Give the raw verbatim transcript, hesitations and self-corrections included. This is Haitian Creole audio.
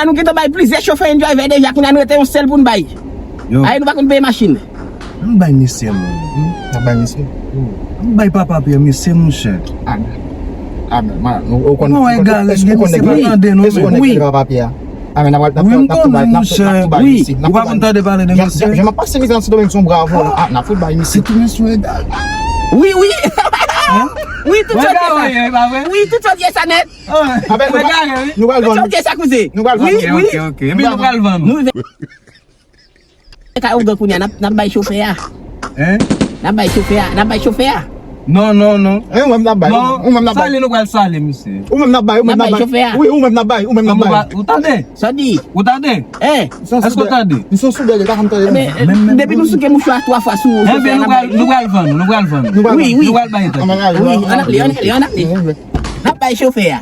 Nou gentan bay plizyè chofè InDriver deja, kounye a nou rete yon sèl pou n bay. Yo. Ay, nou pa konn peye machin. Ann bay mesye, man. Hmm? N ap bay mesye? Hmm. Ann bay papa Pyè mesye, monchè. Amen. Amen. Man, ou, ou konn, non, ou konn, egal, èske ou konn mesye nèg pa yo? Tande, non, èske ou konn nèg yo papa Pyè a? Amen. N ap, n ap, wi, m konnen, monchè. Wi. Ou pa konn tande pale de mesye? Jan, jan, jan m ap pase mizè nan Sendomeng, se yon bra volan. Ah, n ap fout bay mesye. Se tou mesye egal. Wi, wi. Wi, tout sa, wi, tout sa nèt. Amen. Nou pral vann. Tout sa, kouzen. Nou pral vann. Wi, wi. Ok, ok, ok. Epi nou pral vann. Nou rive kay Ougan kounye a, n ap, n ap bay chofè a. Hein? N ap bay chofè a, n ap bay chofè a. Non, non, non. Eh, ou menm n ap bay. Non, ou menm n ap bay. Sale nou pral sale, mesye. Ou menm n ap bay, ou menm n ap bay. N ap bay chofè a. Wi, ou menm n ap bay, ou menm n ap bay. Ou tande? Sa di? Ou tande? Eh. Èske w tande? M sou soudè, li pa janm tande. Depi nou souke mouchwa twa fwa sou chofè a, n ap bay. Nou pral vann, nou pral vann. Wi, wi. Nou pral bay. Wi, ann ale, ann ale, ann ale. N ap bay chofè a.